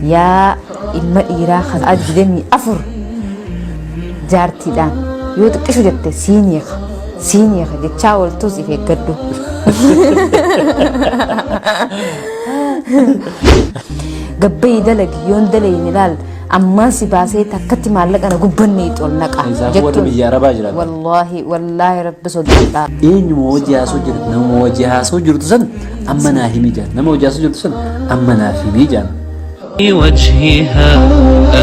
Yaa ilma dhiiraa kan 24 jaartiidhaan yoo xiqqishu jette siin hiika siin hiika jechaa ooltus if eeggadhu. Gabbayii dalagi yoon dalayne laal ammaan si baasee takkatti maallaqa na gubbanne ol naqa. Keessaafu warri biyya Arabaa jiraatan. Wallaahi wallaahi rabbi sodaadhaa. Eenyuma wajji haasoo jirtu nama wajji haasoo jirtu san amma naa himi jaan nama wajji haasoo jirtu san amma naaf himi jaan. وجهها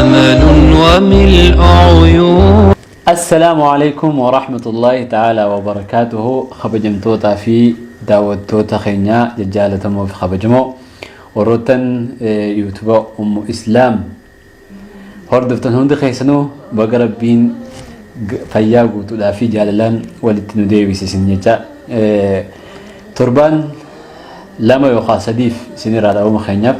أمل وملء عيون. Assalaamu alaikum wa rahmatullahi ta'ala wa barakaatuhu. Kabajamtootaa fi daawwattoota keenya jajjaalatamoo fi kabajamoo warroottan yuutuba Ummu Islaam hordoftan hundi keessanuu, baga Rabbiin fayyaa guutuudhaa fi jaalalaan walitti nu deebise isin jecha. Torbaan 2 yookaan 3f isinirraa dhabama keenyaaf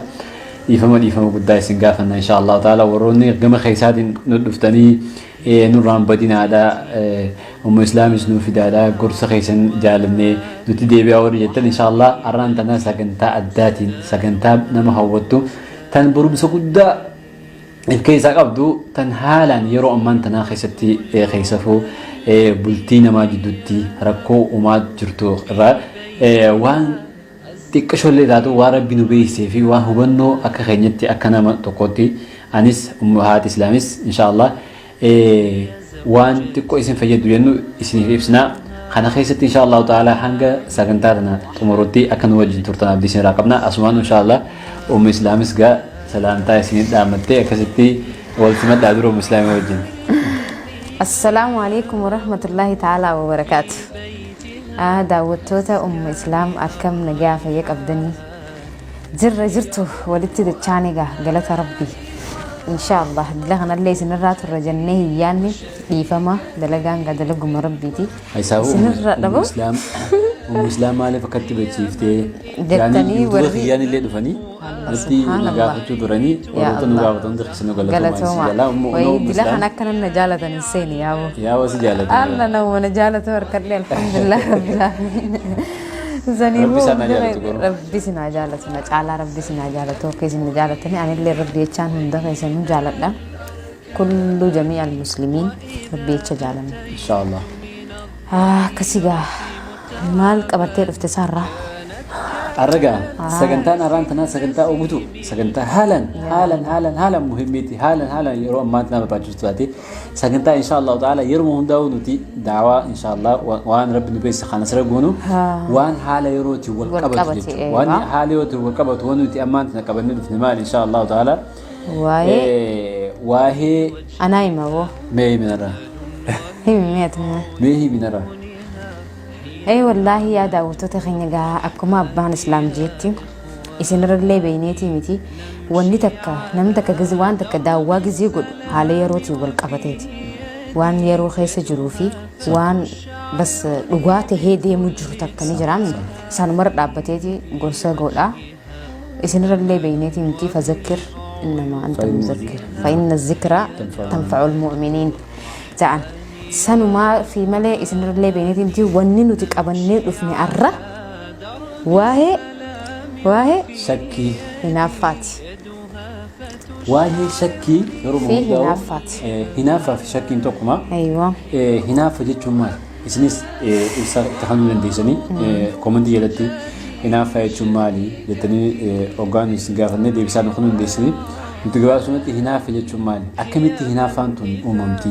dhiifama dhiifama guddaa isin gaafanna insha Allah ta'ala. Warroonni gama keessaatiin nu dhuftanii nurraan badinaadha, Ummu Islaamis nu fidaadha, gorsa keessan jaalannee nuti deebi'aa warri jettan, insha Allah har'aan tana sagantaa addaatiin, sagantaa nama hawwattu tan barumsa guddaa if keessaa qabdu, tan haalaan yeroo ammaan tanaa keessatti keessafuu bultii namaa jidduutti rakkoo uumaa jirtu irraa waan xiqqishollee taatu, waan Rabbi nu beeksisee fi waan hubannoo akka keenyatti, akka nama tokkootti, anis ummu haati Islaamis insha Allah waan xiqqoo isin fayyadu jennu isiniif ibsina. Kana keessatti insha Allahu ta'ala hanga sagantaa tana xumurutti akka nu wajjin turtan abdii isinirraa qabna. Asumaan insha Allah ummu Islaamis gaa salaamtaa isinit dhaammattee akkasitti wal simadhaa dura ummu Islaamii wajjin. Assalaamu alaikum warahmatullahi ta'ala wabarakaatu. Daawwattoota Ummu Islaam, akkam nagaa fayya qabdanii? Jirra jirtu, walitti dachaan egaa galata Rabbii. Inshaallah dila kanallee isinirraa turra jennee hin yaanne, dhiifama, dalagaan gaa dalaguma Rabbiiti. Isaafuu Isinirra ummu dhabu. Islaam ummu Islaam maaliif akkatti beeksiftee Jettanii yuutuuba warri kiyyaan illee dhufanii Allah nutti na subhaanallah. gaafachuu turanii. Yaa warroota nu Allah. gaafatan hundi keessanuu galatoomaa isin Galatooma. jaalaa ummu Wayii ummu dila Islaam kan akkana na jaalatan hin seeni yaaboo. Yaa wasi jaalatan. Alla nama na jaalatu harkadhe, alhamdulillah rabbil alamin. Rabbi isaan haa jaalatu garuu. Rabbi isin haa jaalatu, na caalaa rabbi isin haa jaalatu. Akka isin na jaalatani anillee rabbi jechaan hunda keessanuu jaaladha. Kullu jamii al muslimiin rabbi jecha jaalanna. Inshaallah. Akkasii gaa, maal qabattee dhufte isaarraa? Arragaa sagantaan har'aan tanaa sagantaa ogutu, sagantaa haalan haalan haalan haalan muhimmiiti, haalan haalan yeroo ammaa tanaa barbaachistu taate, sagantaa insha Allahu ta'ala yeroo hundaa'u nuti daawaa insha Allah waan Rabbi nu beeksise kana sirra goonu, waan haala yerootiin wal wal qabatu qabate, jechuudha. Waan haala yerootiin wal qabatu waan nuti ammaan tana qabannee dhufne maal insha Allahu ta'ala? Waa'ee Waa'ee anaa hima boo. Mee himinarraa. Himi mee atummaa. Mee himinarraa. Ee wallaahi, yaa daawwattoota keenya gaa, akkuma abbaan Islaam jeetti isinirrallee beeyneetii miti, wanni takka namni takka gizi waan takka daawwaa gizee godhu haala yerootiin wal qabateeti. Waan yeroo keessa jiruu fi waan bas dhugaa tahee deemu jiru takka ni jiraam, sanumarra dhaabbateeti gorsa godha. Isinirrallee beeyneetii miti, fazakkir innamaa anta muzakkir fa'inna zikraa tanfa'ul mu'miniin ta'an. Sanumaa fi malee isinirrallee beeyneetii miti, wanni nuti qabannee dhufne arra waa'ee Shakkii. Hinaaffaati. Waa'ee shakkii yeroo fi hundaa'u, hinaaffaati. Hinaaffaa fi shakkiin tokkuma. Aywa. Hinaaffa jechuun maali? Isinis ibsa itti kennuu dandeessanii koomentii jalatti hinaaffaa jechuun maali jettanii hoggaan isin gaafannee deebisaa nu kennuu dandeessanii. Nuti gabaabsumatti hinaaffa jechuun maali? Akkamitti hinaaffaan tun uumamti?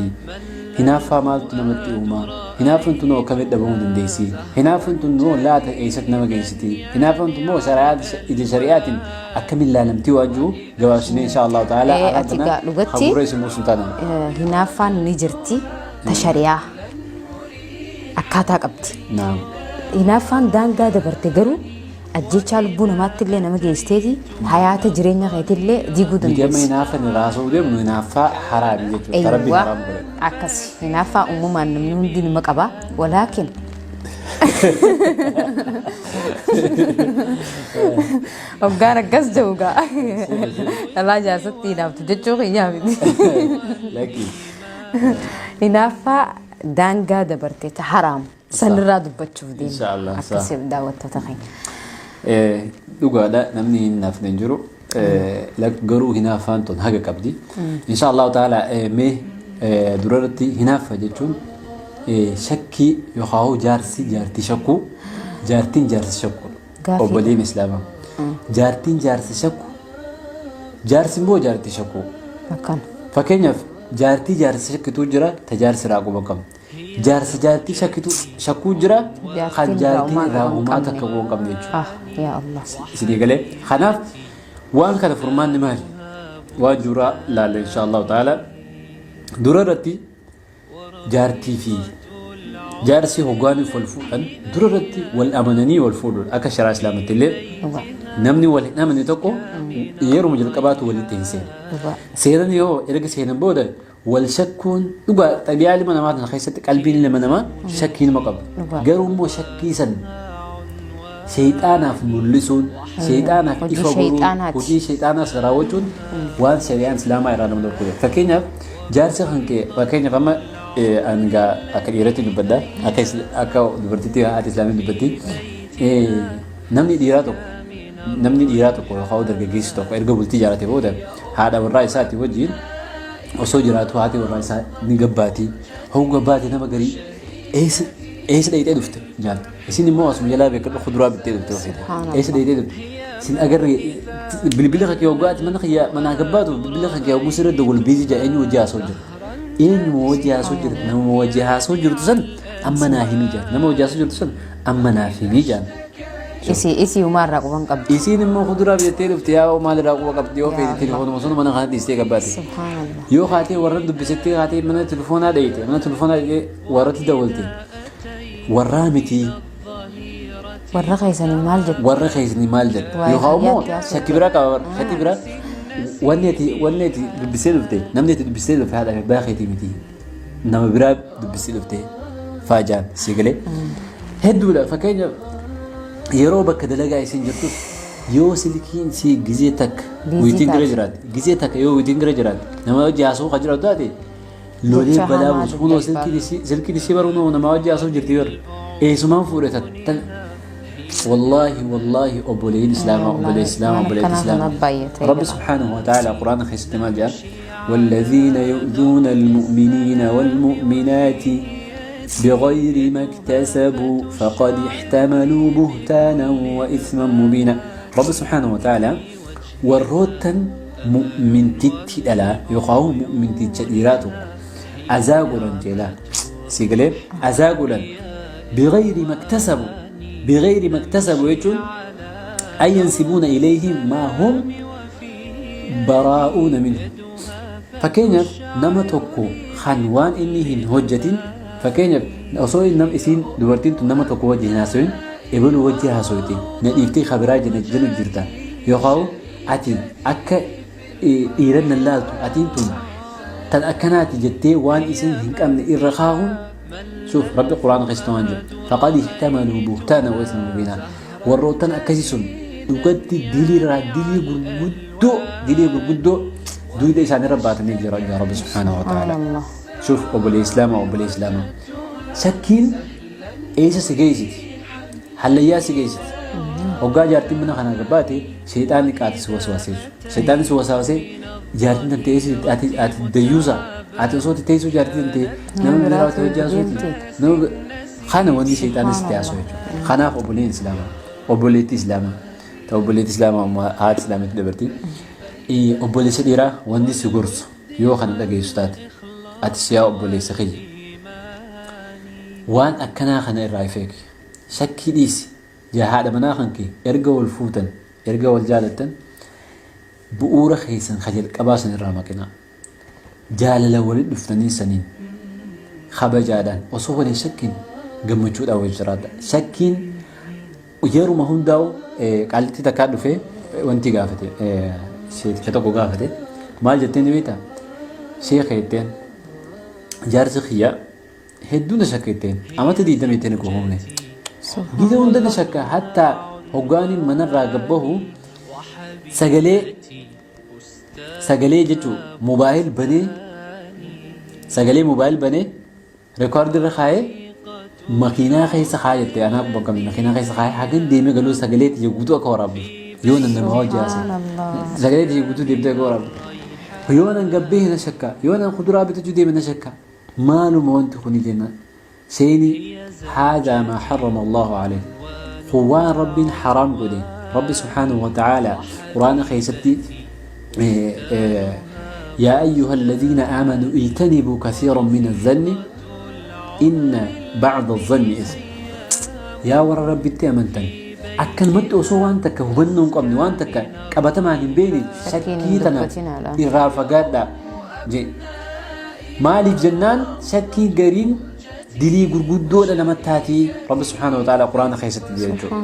Hinaaffaa maaltu namatti uuma? Hinaaffaan tun hoo akkamitti dhabamuu dandeessi? Hinaaffaan tun hoo laata eessatti nama geessiti? Hinaaffaan tun moo shari'aa ija shari'aatiin akkamiin ilaalamti waan jiru gabaabsinee insha Allahu ta'ala Ati har'a tana gaa dhugatti haguura isin buusun taana. Hinaaffaan ni jirti, ta shari'aa akkaataa qabdi. Naam. Hinaaffaan daangaa dabarte garuu ajjechaa lubbuu namaatti illee nama geessiteeti, hayaata jireenya keetillee diiguu Nuti amma dandeessi. hinaaffan irraa haasa'uu deemnu hinaaffaa haraami jechuudha. Ta Rabbiin Eewwa haraam godhe. Akkas hinaaffaa uumamaan namni hundi nima qaba. Walaakin hoggaan akkas jedhu gaa dhalaa jaarsatti hinaaftu jechuu kiyyaa miti. Lakki. Hinaaffaa daangaa dabarte ta haraam sanirraa dubbachuuf deemna. Insha Allah, Akkasii daawwattoota keenya. Dhugaadha, namni hin hinaafne hin jiru. Garuu hinaaffaan tun haga qabdi. Insha Allahu ta'ala mee durarratti hinaaffa jechuun shakkii yookaan jaarsi jaartii shakkuu, jaartiin jaarsi shakkuu. Gaaffiidha. Obboleen Islaamaa. Jaartiin jaarsi shakku, jaarsi immoo jaartii shakkuu. Akkana. Fakkeenyaaf jaartii jaarsi shakkituu jira, ta jaarsi irraa quba qabdu. Jaarsa jaartii shakkitu shakkuu jira, kan Jaartiin irraa jaartiin homaa irraa quba hin homaa qabne. takka quba hin qabne jechuudha. Ah, yaa Allah. Isinii galee kanaaf waan kana furmaanni maali? Waan juuraa laalla insha Allahu ta'ala. Dura irratti jaartii fi jaarsi hoggaaniif wal fuudhan dura irratti wal amananii wal fuudhuudha. Akka sharaa islaamatti illee Dhugaa. namni wal hin amane tokko yeruma jalqabaatu walitti hin seenu. Dhugaa. Seenan yoo erga seenan booda wal shakkuun dhugaa xabiyaa ilma namaa kana keessatti qalbiin ilma namaa shakkii nama qaba. Dhugaa. Garuu immoo shakkii san sheexaanaaf mul'isuun, sheexaanaaf Hojii ifa godhuun, sheexaanaati. hojii sheexaanaas raawwachuun waan shari'aan islaamaa irraa nama dhorkudha. Fakkeenyaaf jaarsi kan kee fakkeenyaaf amma ani gaa akka dhiiratti dubbadha, akka dubartiitti haati islaamii dubbatti. Namni dhiiraa tokko namni dhiiraa tokko yookaan dargaggeessi tokko erga bultii ijaarrate booda haadha warraa isaatii wajjin osoo jiraatu haati warraa isaa ni gabbaati. Hogga gabbaate nama garii eessa eessa dhayxee dhufte jaan. Isin immoo asuma jalaa beekadhu kuduraa bittee dhufte ofiiti. Subhaanallah. Eessa dhayxee dhufte? Sin agarre bilbila kan kee hoggaa ati mana kiyya manaa gabbaatu bilbila kan kee hogguu sirra dawwal biizii jaa eenyu wajji haasoo jira. Eenyuma wajji haasoo jirtu nama wajji haasoo jirtu san amma naa himi jaan. Nama wajji haasoo jirtu san amma naaf himi jaan. Isii homaa irraa quban qabdi. Isiin immoo kuduraa bitattee dhufte yaa maalirraa quba qabdi yoo feete telefoonuma sun mana kana dhiistee gabbaate. Subhaanallah. Yoo kaatee warra dubbisettee kaatee mana telefoonaa dhayite mana telefoonaa dhayite warratti dawalte warraa miti Warra keessanii maal jettu? Warra keessanii maal jedhu Waa'ee yookaan immoo fayyaatti haasofte. shakkii biraa qaba bara shakkii biraa wanni ati dubbisee dhufte namni ati dubbisee dhufte haadha fi abbaa keetii miti nama biraa dubbisee dhufte faajaan si galee hedduudha. Fakkeenyaaf yeroo bakka dalagaa isin jirtus yoo silkiin si gizee takka Biizii wiitiin gira taate. jiraatte gizee takka yoo wiitiin gira jiraatte nama hojii haasa'uu kan jiraatu taate lolee Jecha balaa hamaa buusu kunoo dubbataa. silkiin isii baruu nama hojii haasa'uu jirti bar eessumaan fuudhe tan wallaahi wallaahi obboleeyyiin islaamaa obboleeyyiin islaamaa Waan obboleeyyiin akkanaa islaamaa kana baay'atee rabbi jira. subhaanahu wa ta'ala quraana keessatti maal jedha? والذين يؤذون المؤمنين والمؤمنات بغير ما اكتسبوا فقد احتملوا بهتانا وإثما مبينا. رب سبحانه وتعالى warroottan mu'mintitti dhalaa yookaan mu'minticha dhiiraa tokko azaa godhan jeelaa si galee azaa godhan بغير ما اكتسبوا بغير ما اكتسبوا jechuun أن ينسبون إليهم ما هم براؤون منه. Fakkeenyaaf nama tokko kan waan inni hin hojjetin, fakkeenyaaf osoo nam isiin dubartiin tun nama tokko wajji hin haasawin ebaluu wajji haasawite na dhiiftee kabiraa jala jalu jirta yookaan ati akka dhiiran nan laaltu atiin tun tan akkanaati jettee waan isin hin qabne irra kaa'uun. شوف rabbi quraana keessatti waan jedhu: فقد احتملوا بهتانا وإثما مبينا. Warroottan akkasii sun dhugatti diliirraa dilii gurguddoo dilii gurguddoo duyda isaanii irra baatanii jira yaa rabbi سبحانه وتعالى. Subhaanallah. شوف obbolee islaamaa obbolee islaamaa shakkiin eessa si geessiti? Hallayyaa si geessiti. Hoggaa jaartiin mana kanaa gabbaate sheexaanni qaati si waswaasee jechuudha. Sheexaanni si waswaasee jaartiin tan teessi ati dayyuusa ati osoo teessuu jaartiin tan ta'e nama biraa hojii haasooti nama kana wanni sheexaanni sitti haasoo jechuudha. Kanaaf obboleen islaamaa obboleettii islaamaa ta obboleettii islaamaa ammoo haati islaamitti dabarti. Obboleessa dhiiraa wanni si gorsu yoo kana dhageessu taate ati siyaa obboleessa kiyya waan akkanaa kana irraa if eegi, shakkii dhiisi. Yaa haadha manaa kan kee erga wal fuutan erga wal jaalattan bu'uura keessan ka jalqabaa san irraa maqinaa. Jaalala walitti dhuftanii saniin kabajaadhaan osoo waliin shakkiin gammachuudhaan wal jiraadha. Shakkiin yeruma hundaa'u qaallittii takkaa dhufee wanti gaafate sheeticha tokko gaafate maal jetteen ni beektaa? Sheeka jetteen jaarsi kiyya hedduu na shakka jetteen amata 20 jetteen gohoomne. Gizee hunda na shakka hattaa hoggaaniin manarraa gabbahu sagalee jechuun mobaayil banee sagalee mobaayil banee record irra kaayee makiinaa keessa kaayee jettee anaa bakka makiinaa keessa kaayee hagan deemee galuu sagalee tiyya guutuu akka waraabduuf. Yoo nan nama hojii haasa'e. Subhanallah. Sagalee tiyya guutuu deebitee akka waraabdu. Yoo nan gabbee na shakka. Yoo nan kuduraa bitachuu deeme na shakka. Maaluma wanti kuni jennaan. Seeni haadhaa maa harrama Allahu alayhi. Kun waan Rabbiin haraam godhe. Rabbi subhaanahu wa ta'aala Quraana keessatti yaa ayyuha alladhiina aamanuu ijtanibuu kathiiran min azzanni inna ba'da azzanni ism. Yaa warra Rabbitti amantan akkanumatti osoo waan takka hubannoo hin qabne waan takka qabatamaan hin beekne Shakkiin hin shakkii tana dubbatinaadha. irraa fagaadhaa jee. Maaliif jennaan shakkiin gariin dilii gurguddoodha namatti taati Rabbi subhaanahu wa ta'ala quraana keessatti jee jechuudha.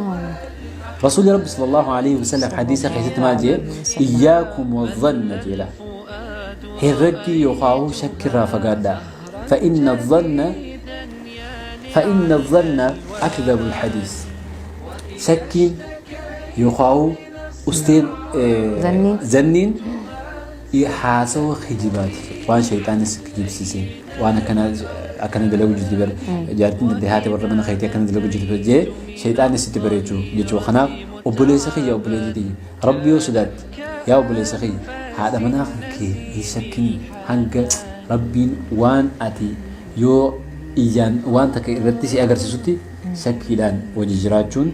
Rasuulli Rabbi sallallahu alaihi wasallam hadiisa keessatti maal jee iyyaakum wadhanna jeela. Herreggii yookaan shakkirraa fagaadhaa. فإن الظن فإن الظن أكذب الحديث شكين يقاو أستين Zanniin. zanniin haasawa kijibaati waan shayxaanis kijibsiisee waan akkana akkana dalagu jirti bar jaartiin tante haati warra mana keetii akkana dalagu jirti bar jee shayxaanis sitti bareechuu jechuu. Kanaaf obboleessa kiyya, obboleessa tiyya, Rabbi yoo sodaatte, yaa obboleessa kiyya, haadha manaa kan kee hin shakkinii hanga Rabbiin waan ati yoo ijaan waan takka irratti si agarsiisutti. Shakkiidhaan wajji jiraachuun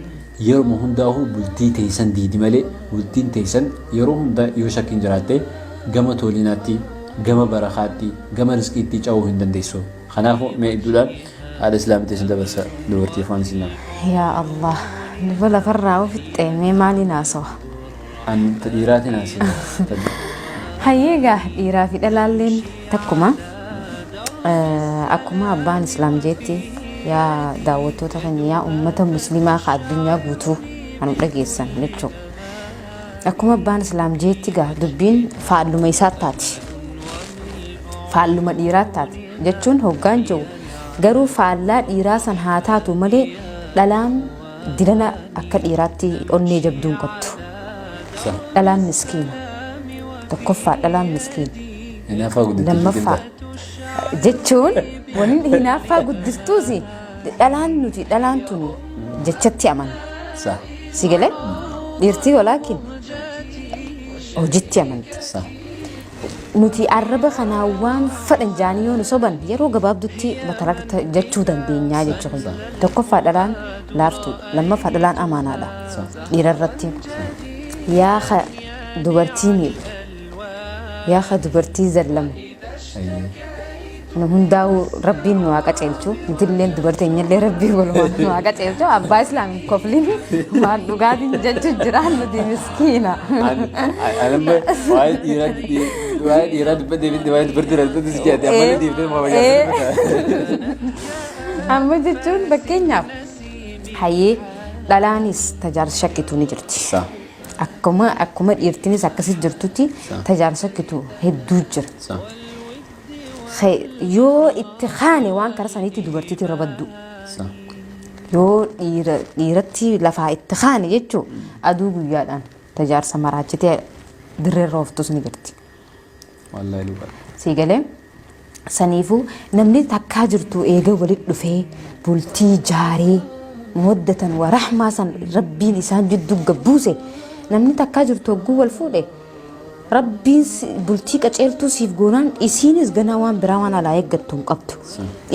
yeruma hundaahuu bultii teeysan diidi malee bultiin teeysan yeroo hunda yoo shakkiin jiraatte gama toolinaatti, gama barakaatti, gama rizqiitti ca'uu hin dandeessu. Kanaafuu mee idduudhaan haadha islaamitti isin dabarsa dubartiif waan isin nama. Yaa Allah, duba lafarraa ofitte mee maaliin haasawa? An ta dhiiraatiin haasa'e. Hayyee egaa dhiiraa fi dhalaalleen takkuma. Akkuma abbaan islaam jeetti, yaa daawwattoota keenya, yaa uummata muslimaa ka addunyaa guutuu kan nu dhageessan jechuudha. Akkuma abbaan islaam jeetti gaa dubbiin faalluma isaa taati. Faalluma dhiiraa taati jechuun hoggaan jiru garuu faallaa dhiiraa san haa taatu malee dhalaan dilana akka dhiiraatti onnee jabduu hin qabdu. Dhalaan miskiina. Tokkoffaa dhalaan miskiina. Hinaaffaa guddiftuu. Lammaffaa jechuun waliin hinaaffaa guddistuus dhalaan nuti dhalaan tun jechatti amanna. Si galee dhiirtii walaakin hojitti amanti. Nuti arraba kanaa waan fedhan jaanii yoo nu soban yeroo gabaabdutti matarakta jechuu dandeenyaa jechuudha. Tokkoffaa dhalaan laaftuudha. Lammaffaa dhalaan amaanaadha. Dhiirarratti. Yaa ka dubartii miidhu. Yaa ka dubartii zallamu. Nu hundaa'uu Rabbiin nu haa qaceelchu. Nutilleen dubartii eenyallee Rabbiin walumaan nu haa qaceelchu. Abbaa Islaam kofliin waan dhugaatiin jechu jiraan nuti miskiina. Anamma waa'ee dhiiraa dubbadhee miti, waa'ee dubartii irraa dubbadhee si jedhate ammallee deebitee maa wayyaa. Amma jechuun fakkeenyaaf hayyee dhalaanis tajaajila shakkitu ni jirti. Akkuma dhiirtinis akkasi jirtutti tajaajila shakkitu hedduu jira. Yoo itti kaane waan kara saniitti dubartiitu irra baddu. Yoo dhiiratti lafaa itti kaane jechuun aduu guyyaadhaan tajaajila maraachitee dirreerra ooftus ni jirti. Wallaahi dhugaa. Sii galee saniifuu namni takkaa jirtu eega walitti dhufee bultii jaaree mawaddatan wa rahmaa san Rabbiin isaan jidduu gabbuuse, namni takkaa jirtu hogguu wal fuudhe Rabbiin bultii qaceeltuu siif goonaan isiinis ganaa waan biraa waan alaa eeggattu hin qabdu.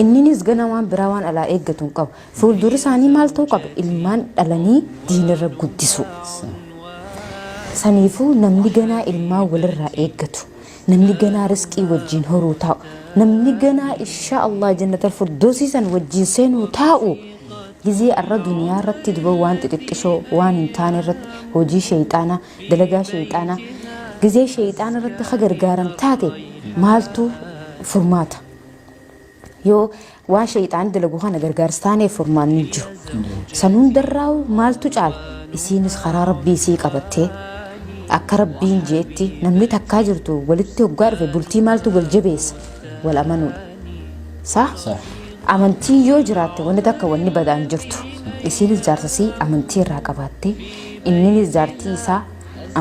Inninis ganaa waan biraa waan alaa eeggatu hin qabu. Fuuldurri isaanii maal ta'uu qaba? Ilmaan dhalanii diinarra guddisu. Saniifuu namni ganaa ilmaan walirraa eeggatu, namni ganaa riskii wajjin horuu taa'u, namni ganaa insha Allah jannatal firdoosii san wajjin seenuu taa'u, gizee arra duniyaa irratti duba waan xixiqqishoo waan hin taane irratti hojii sheeyxaanaa, dalagaa sheeyxaanaa, gizee sheeyxaana irratti ka gargaaran taate maaltu furmaata? Yoo waan sheeyxaan dalagu kana gargaarsa taaneef furmaanni hin jiru. San hundarraa maaltu caala? Isiinis karaa Rabbii isii qabattee akka Rabbiin jeetti namni takkaa jirtu walitti hoggaa dhufe bultii maaltu wal jabeessa? Wal amanuudha. Saa? Amantii yoo jiraatte wanni takka wanni badaan jirtu. Isiinis jaarsasii amantii irraa qabaattee inninis jaartii isaa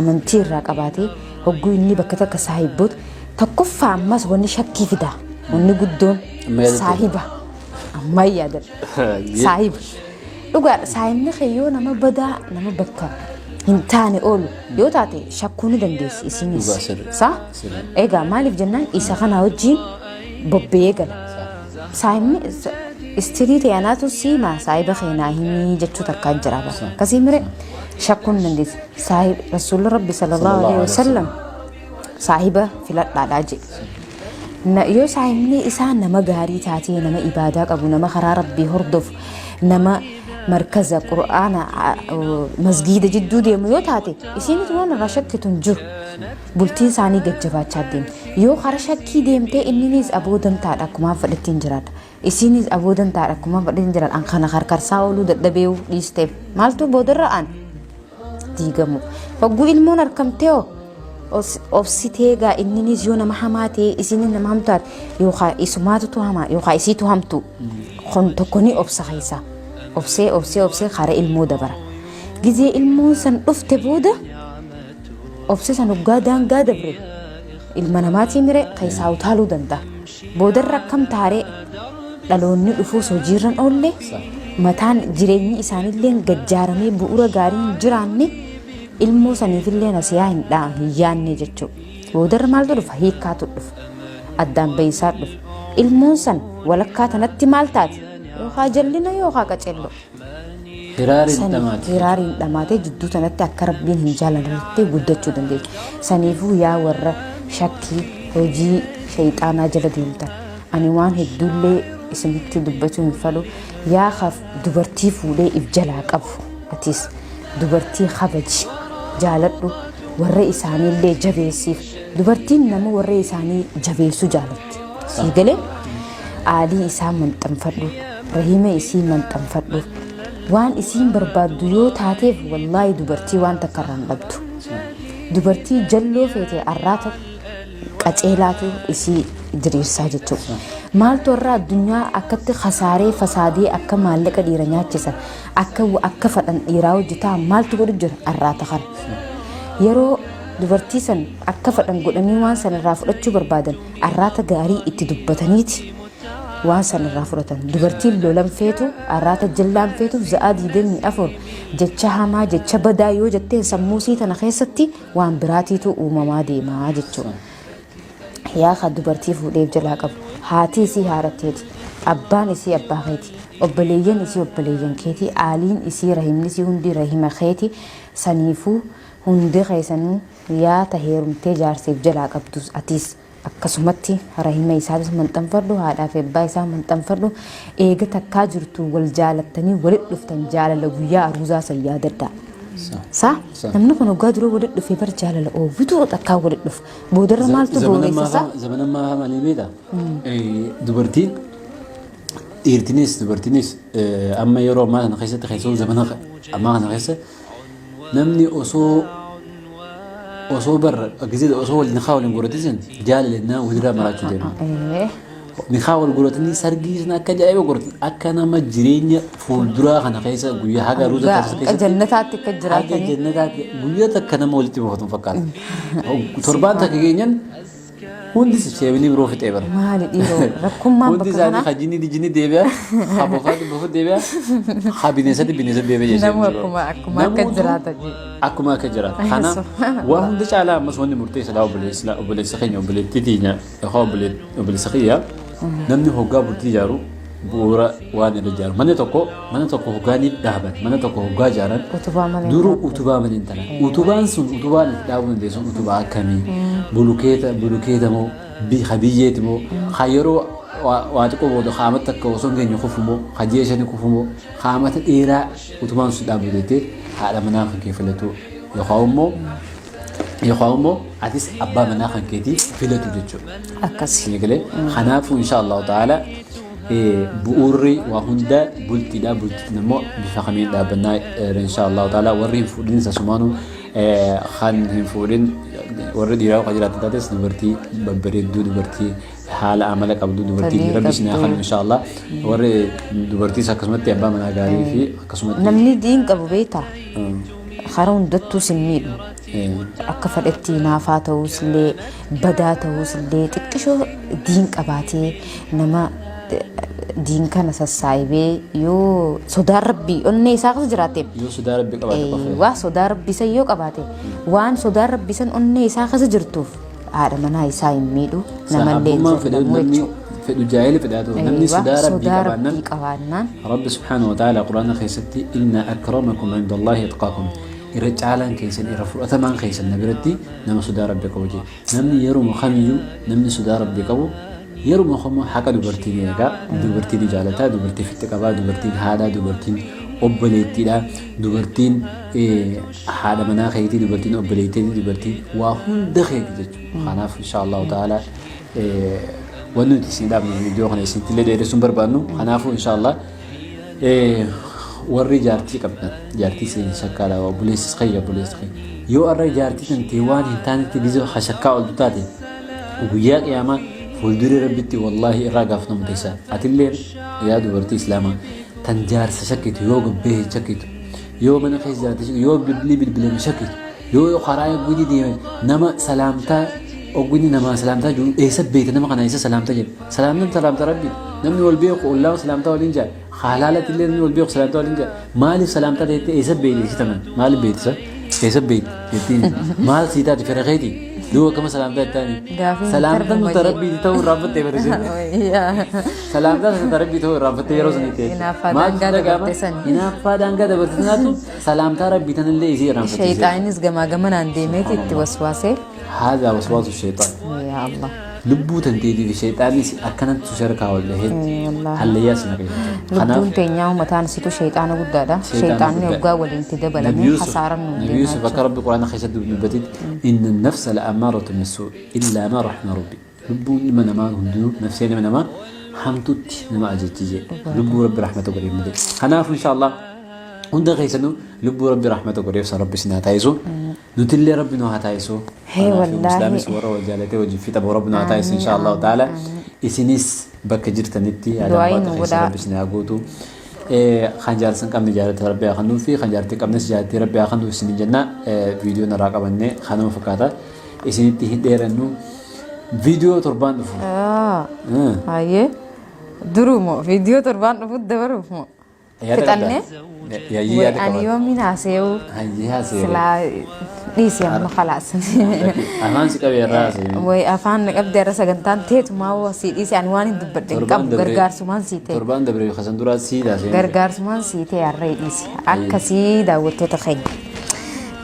amantii irraa qabaatee hogguu inni bakka takka saahibboota tokkoffaa ammas wanni shakkii fidaa wanni guddoon Amma yaadatte? saahiba amma yaadadha. Saahiba dhugaadha, saahibni kee yoo nama badaa, nama bakka hin taane oolu yoo taate shakkuu ni dandeessi isinis. Dhugaa sirri. Sa? Sirri. Egaa maaliif jennaan isa kana wajjin bobba'ee gala. Saahibni istirii ta'e anaatu siima saahiba keenaa himii jechuu takkaa jira bara. Akkasii mire shakkuu ni dandeessi. Saahib Rasuulli Rabbi sallallahu alaihi wasallam saahiba filadhaadhaa jedhe. Yoo saahibni isaa nama gaarii taatee, nama ibaadaa qabu, nama karaa Rabbii hordofu, nama markaza qur'aana masgiida jidduu deemu yoo taate, isiinis waan irraa shakkitu hin jiru. Bultiin isaanii gajjabaachaa deemti. Yoo karaa shakkii deemtee, inninis aboo dantaadha, akkumaan fedhetti hin jiraadha. Isiinis aboo dantaadha, akkumaan fedhetti hin jiraadha. An kana karkarsaa ooluu dadhabee dhiisteef maaltu boodarra an diigamu. Hogguu ilmoon harkamtee hoo obsitee gaa, inninis yoo nama hamaa ta'e, isiinis nama hamtuu taate, yookaan isumaatutu hamaa yookaan isiitu hamtu, kun tokko ni obsa keessa. Obsee obsee obsee karaa ilmoo dabara. Gizee ilmoon san dhufte booda obse san hoggaa daangaa dabre, ilma namaatii mire keessaa utaaluu danda'a. Boodarra akkam taaree, dhaloonni dhufuus hojiirran oolle, mataan jireenyi isaaniillee gajjaaramee bu'uura gaarii hin jiraanne, ilmoo saniifillee nasiyaa hin hin yaanne jechuudha. Boodarra maaltu dhufa? Hiikkaatu dhufa. Addaan bahiisaa dhufa. Ilmoon san walakkaa tanatti maal taate? Yookaan jallina yookaan qacello. Hiraariin dhamaate. Hiraariin dhamaatee jidduu tanatti akka Rabbiin hin jaalannetti guddachuu dandeessu. Saniifuu yaa warra shakkii hojii shayxaanaa jala deemtan. Ani waan hedduullee isinitti dubbachuu hin fedhu. Yaa kaf dubartii fuudhee if jalaa qabu. Atis dubartii kabaji, jaaladhu, warra isaaniillee jabeessiif. Dubartiin nama warra isaanii jabeessu jaalatti. Sii galee, aalii isaa maxxanfadhu, rahima isii maxxanfadhu. Waan isiin barbaaddu yoo taateef, wallaahi dubartii waan takka irraa hin dhabdu. Dubartii jalloo feete, arraata qaceelaatu isii diriirsaa jechuudha. Maaltu irraa addunyaa akkatti kasaaree fasaadee, akka maallaqa dhiira nyaachisan, akka fadhan dhiiraa hojjetaa maaltu godhu jira arraata kana? Yeroo dubartii san akka fadhan godhanii waan san irraa fudhachuu barbaadan, arraata gaarii itti dubbataniiti waan san irraa fudhatan. Dubartiin lolan feetu, arraata jallaan feetu, za'aa 24 jecha hamaa, jecha badaa yoo jetteen, sammuu sii tana keessatti waan biraatiitu uumamaa deemaa jechuudha. Yaa ka dubartii fuudheef jalaa qabu, haati isii haadha teeti, abbaan isii abbaa keeti, obboleeyyan isii obboleeyyan keeti, aaliin isii, rahimni isii hundi rahima keeti. Saniifuu hundi keessanuu, yaa ta heerumtee jaarseef jalaa qabdus, atis akkasumatti rahima isaatis maxxanfadhu, haadhaa fi abbaa isaa maxxanfadhu. Eega takkaa jirtu wal jaalattanii walit dhuftan, jaalala guyyaa aruuzaa san yaadadhaa. Sa namni kun waggaa dura walit dhufe bar, jaalala oowwituu takkaa walit dhufu, boodarra maaltu booreessisa? Zaman ammaa hamanii beektaa? Dubartiin dhiirtinis dubartiinis amma yeroo ammaa kana keessatti, keessoo zamana ammaa kana keessa, namni osoo barra gisee osoo waliin nikaa waliin godhatisan jaalalennaa walirraa maraachuu deema. Nikaa wal godhatanii sargii sana akka ajaa'iba godhatan, akka nama jireenya fuulduraa kana keessa guyyaa haga aruuza taasisu akka jannataatti akka haga jiraatanii jannataatti guyyaa takka nama walitti buufatu fakkaata. Torbaan takka keenyan hundi sheebinii biroo fixee bara. Maali dhiiroo, rakkummaan Hundi bakka isaanii kanaa ha jinni jinni deebi'a, ha bofaatti bofa deebi'a, ha bineensatti bineensatti deebi'a jechuudha. Namu akkuma akka jiraata jee. Akkuma akka jiraata. Kanaaf waan hunda caalaa ammas wanni murteessaadha, obboleessa keenya, obboleettii teenya yookaan obboleessa kiyya, namni hoggaa bultii ijaaru bu'uura waan irra ijaaru. Mana tokko hoggaa ni dhaaban, mana tokko hoggaa ijaaran Utubaa malee hin duru dhaabban. Utubaa malee hin talan. Utubaan sun, utubaan itti dhaabuu dandeessu utubaa akkamii? Bulukeeta moo ha biyyeeti moo ha yeroo waa xiqqoo booda haamata takka osoo hin geenye kufu moo ha ji'a 5 kufu moo haamata dheeraa utubaan sun dhaabuu jettee haadha manaa kan kee filatu, yookaan immoo atis abbaa manaa kan keetii filatu jechuudha. Akkasi. Galee, kanaafuu insha Allahu ta'ala bu'uurri waa hunda bultiidha. Bultiin immoo bifa kamiin dhaabbannaa? Insha Allahu ta'ala warri hin fuudhin asumaanuu, kan hin fuudhin warri dhiiraa kan jiraatan taates, dubartii babbareedduu, dubartii haala amala qabdu, dubartii Sadii rabbi isin haa qabdu. kennu insha Allah. Warri dubartiis akkasumatti abbaa manaa gaarii fi akkasumatti Namni diin qabu beektaa? Karaa hundattuu sin miidhu. Akka fedhetti naafaa ta'us illee, badaa ta'us illee, xiqqishoo diin qabaatee nama Diin kana sassaayibee yoo sodaan Rabbii onnee isaa keessa jiraatte. Yoo sodaa Rabbii qabaate qofa. Waa sodaa Rabbii san yoo qabaate, waan sodaan Rabbii san onnee isaa keessa jirtuuf haadha manaa isaa hin miidhu, namallee hin Sahaabummaan fedhu zallamu namni jechuudha. fedhu jaahila fedhaa ta'u namni Eeywa, sodaa Rabbii sodaa qabaannaan Rabbii qabaannaan. Rabbi subhaanahu wa ta'ala Quraana keessatti inna akramakum inda Allahi atqaakum, irra caalaan keessan, irra fudhatamaan keessan na biratti nama sodaa Rabbii qabu jedhe. Namni yeruma kamiyyuu namni sodaa Rabbii qabu yeruma kamuu haqa dubartii ni eega, dubartii ni jaalata, dubartii fitti qaba, dubartiin haadha, dubartiin obboleettiidha, dubartiin haadha manaa keetii, dubartiin obboleettiiti, dubartiin waa hunda keeti jechuudha. Kanaaf insha Allahu ta'ala wanni nuti isin dhaabnu viidiyoo kana isinitti illee dheeressuu hin barbaannu. Kanaafuu insha Allah warri jaartii qabdan jaartii isin shakkaadha, obboleessis kiyya, obboleessi kiyya, yoo har'a jaartii tantee waan hin taanetti gizee shakkaa oltu taate, guyyaa qiyaamaa fuulduree Rabbitti wallaahi irraa gaafatamu teessa. Atillee yaa dubartii islaamaa tan jaarsa shakkitu, yoo gabbee shakkitu, yoo mana keessa jiraate shakkitu, yoo bilbilii bilbilame shakkitu, yoo karaa ogguun deeme nama salaamtaa ogguun namaa salaamtaa jiru eessa beekta, nama kana eessa salaamtaa jedhu, salaamtaan salaamtaa Rabbi, namni wal beeku ollaa salaamtaa waliin jaa, halaalatti illee namni wal beeku salaamtaa waliin jaa, maaliif salaamtaa teettee, eessa beekte si tanan, maaliif beekte sa eessa beekte jettiin, maal sii taate, fira keeti duuba akkama salaamtaa jettaani? Gaafiin salaamtaan tarbuma nuta Rabbii ta'uu irraanfattee barreessite, salaamtaan nuta Rabbii ta'uu irraanfattee yeroo sanitti jechuudha. Hinaaffaa Maaltu daangaa dhaga'ama? dabarte sani. Hinaaffaa daangaa dabarte sanaatu salaamtaa Rabbii tanallee isii irraanfachiise. Shayxaanis gamaa gamanaan deemeeti itti waswaasee. Haadha waswaasu shayxaan. Yaa Allah. Lubbuu tanteetii fi shayxaanis akkanatti sharkaa wal dhahee Wallaahi. hallayyaa si naqee jechuudha. Lubbuun teenyaa mataan isitu shayxaana guddaadha. Shayxaana Shayxaanni guddaadha. hoggaa waliin itti Nabi dabalamee Yusuf, hasaaran nuun Nabi deemaa Yusuf akka jechuudha. Rabbi Quraana keessatti dubbatetti inna nafsa la ammaaratu bisuu illaa ma rahima Rabbi. Lubbuun ilma namaa hundinuu, nafseen ilma namaa hamtutti nama ajajji jedhe. Lubbuu Rabbi rahmata godheef malee. Kanaafuu insha Allah hunda keessanuu lubbuu Rabbi rahmata godheef san Rabbi isin haa taasisu. Nutillee Rabbi nu haa taasisu. Hee Kanaafuu wallaahi. Islaamis warra wal jaalatee wajjin fixa boo Rabbi nu haa taasisu insha Allahu ta'ala. Isinis bakka jirtanitti yaada Du'aayi muraasa nu keessa godhaa. Rabbi isin haa guutu. Kan jaarsa hin qabne jaalata Rabbi haa kennuu fi kan jaartii qabnes jaartii Rabbi haa kennuuf isin jenna. Viidiyoo narraa qabanne kanuma fakkaata. Isinitti hin dheerannu. Viidiyoo torbaan dhufu. Hayyee. Duruu moo viidiyoo torbaan dhufutti dabaruuf moo? Yaada Fixannee? qabdaa? Yayyii Way yaada ani qaba. yoomiin haasa'uu Hayyee haasa'e. silaa dhiisi amma khalaas. Afaan si qabee irraa haasa'e. Way afaan na qabdee irra sagantaan teetumaa hoo sii dhiisi, ani waan hin dubbadhe hin qabu, gargaarsumaan sii ta'e. Torbaan dabree kasan duraa sii taasise. Gargaarsumaan sii ta'e harree dhiisi. Akkasii daawwattoota keenya.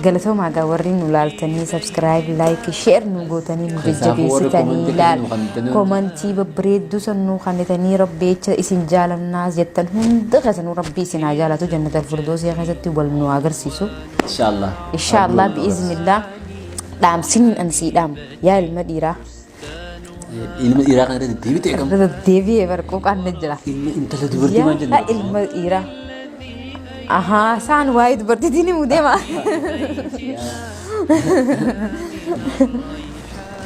Galatoomaa gaa warri nu laaltanii subscribe, like, share nu gootanii nu Keessaafuu warri jajjabeessitanii komantii laal nu kennitanii komantii babbareedduu san nu kennitanii Rabbi jecha isin jaalannaa jettan hunda keessanuu Rabbi isin haa jaalatu, jannata firdoosii keessatti wal nu haa agarsiisu. Inshallah. Inshaallah bi'iznillah dhaamsiniin ani sii dhaamu yaa ilma dhiiraa. Ilma dhiiraa kana irra deddeebitee qabu. Irra deddeebi'ee barquu qaanna jira. Ilma intala dubartii maal jenna? Yaa ilma dhiiraa. Ahaa, isaan waa'ee dubartiitiin himuu deema.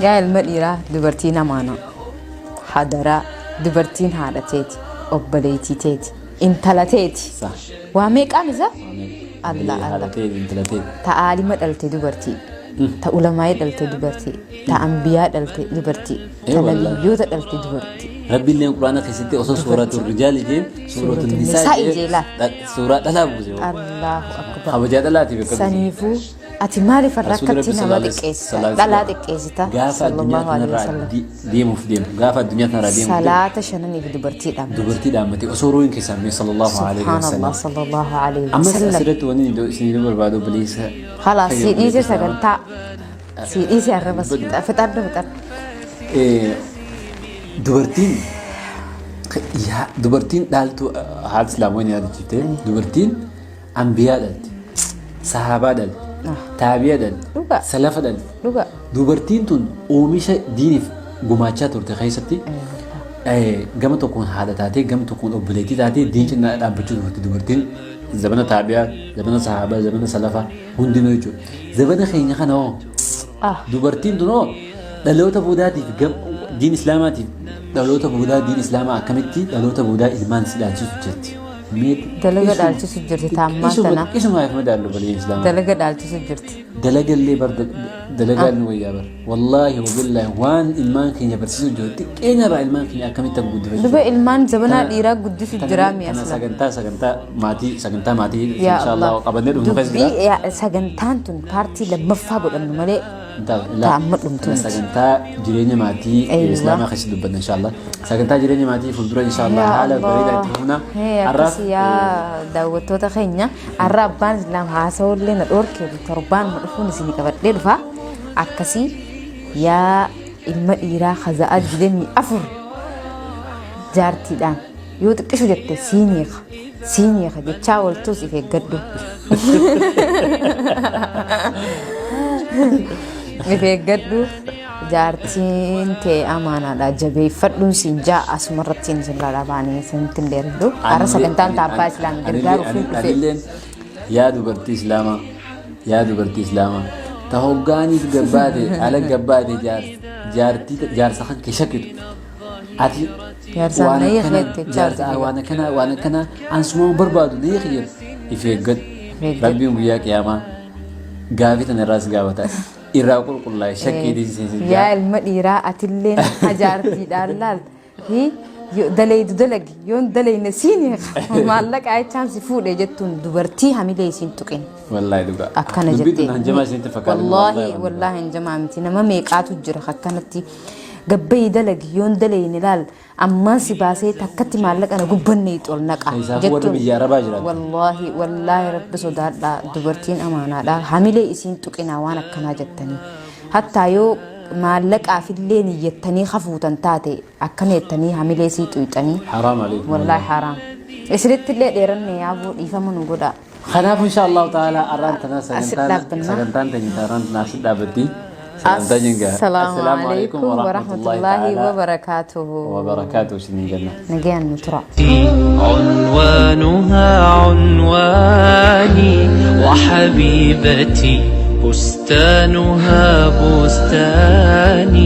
Yaa ilma dhiiraa, dubartiin amaana. Hadaraa, dubartiin haadha teeti, obboleettii teeti, intala teeti. Sa. Waa meeqaan isa? Allah Haadha Allah. teeti, intala teeti. Ta aalima dhalte dubartii. Ta ulamaa'ii dhalte dubartii. Ta ambiyaa dhalte dubartii. Ta Wallahi. nabiyyoota dhalte dubartii. Rabbi illee Quraana keessatti osoo suuratu rijaali jeen suuratu nisaa Nisaa'i jee jee laal. Suuraa dhalaa buuse. Allahu akbar. Kabajaa dhalaatiif akka buuse. Saniifuu ati maaliif har'a Rasuulli akkatti Rabbi nama sallallahu xiqqeessita? alaihi Dhalaa wasallam xiqqeessita. gaafa addunyaa Sallallahu alaihi tanarraa wasallam. deemuuf deemu, gaafa addunyaa tanarraa deemuuf deemu Salaata shananiif dubartii dhamte. Dubartii dhaammate osoo ruuhin keessaa hin sallallahu alaihi Subhaanallah wasallam. sallallahu alaihi Ammas wasallam. asirratti wanni isin barbaadu obboleessa. Khalaas sii dhiise obboleessa. sagantaa. Sii dhiise arrabas fixadhu fixadhu. Dubartiin yaa dubartiin dhaaltuu haati islaamoo ni yaadachiifte, dubartiin ambiyaa dhalte, sahaabaa dhalte, taabiyaa dhalte, Dhugaa. salafa dhalte. Dhugaa. Dubartiin tun oomisha diiniif gumaachaa turte keessatti gama tokkoon haadha taatee, gama tokkoon obboleettii taatee diin cinaa dhaabbachuu turte dubartiin zabana taabiyaa, zabana sahaabaa, zabana salafaa hundinuu jechuudha. Zabana keenya kana hoo dubartiin tun hoo dhaloota boodaatiif diin islaamaatiif, dhaloota boodaa diin islaamaa akkamitti dhaloota boodaa ilmaan si dhaalchisu jirti. Mee Dalaga dhaalchisu jirti taammaa tana. Isumaaf madaallu baliin islaamaa. Dalaga dhaalchisu jirti. Dalagallee bar dalagaan nu wayyaa bar. Wallaahi wabillaahi waan ilmaan keenya barsiisuu jiru xiqqeenya irraa ilmaan keenya akkamitti akka guddifachuu Duba ilmaan zabanaa dhiiraa guddisu jiraa mi Tana asla. sagantaa maatii Yaa inshallah Allah. qabannee dhufnu keessa Dubbii jira. sagantaan tun paartii lammaffaa godhannu malee ta'amma dhumtu miti. Sagantaa jireenya maatii Aywa. islaamaa keessa dubbanna inshallah. Sagantaa jireenya maatii fuuldura inshallah Yaa haala Allah. bareedaa itti fufna. Hee, Har'aaf akkasii yaa daawwattoota keenya har'a abbaan islaam haasawullee na dhoorke torbaan ma dhufuun isinii qabadhee dhufa. Akkasii yaa ilma dhiiraa kaza'aa 24 jaartiidhaan yoo xiqqishu jette siin hiika siin hiika jechaa ooltuus if eeggadhu. If eeggadhu jaartiin tee amaanaadha jabeeffadhuun siin jaa asumarratti isin irraa baanii isinitti hin dheeradhu. Har'a sagantaan taabbaa islaam gargaaruuf hin dhufe. Anilleen yaa dubartii islaamaa, yaa dubartii islaamaa ta hoggaaniif gabbaate ala gabbaate jaartii jaarsa kan kee shakkitu ati Jaarsaan waan na hiiki akkana jette jaarsa jaarsi waan akkana waan akkana ansuma barbaadu na hiiki jedhu if eeggadhu. If eeggadhu. Rabbiin guyyaa qiyaamaa gaafii tana irraa si gaafata irraa qulqullaa'e shakkii dhiisii. Yaa ilma dhiiraa atilleen hajaartiidhaan laal. Hi dalaydu dalagi yoon dalayne siin hiika maallaqa jechaan si fuudhe jettuun dubartii hamilee isiin tuqin. Wallaahi dhugaa. Akkana Dubbii jettee. tun hanjamaa isinitti fakkaata. Wallaahi wallaahi hanjamaa miti nama meeqaatu jira akkanatti gabbayii dalagi yoon dalayne laal ammaan si baasee takkatti maallaqa na gubbanne ol naqa Keessaafu warri biyya Arabaa jiraatan. Wallaahi wallaahi rabbi sodaadhaa dubartiin amaanaadha hamilee isiin tuqinaa waan akkanaa jettanii hattaa yoo maallaqaafillee niyyattanii hafuutan taate akkana jettanii hamilee isii xuyxanii. Haraam alaikum. Wallaahi haraam. Isinitti illee dheeranne yaaboo dhiifama nu godhaa. Kanaaf insha Allahu ta'ala arraan tana Asit sagantaan dhaabbanna. sagantaan teenya arraan tana asit dhaabbatti. Sagantaa jenga. Assalaamu alaikum warahmatullaahi wabarakaatuhu. Wabarakaatuhu isiniin jenna. Nagayaan nu tura. عنوانها عنواني وحبيبتي بستانها بستاني.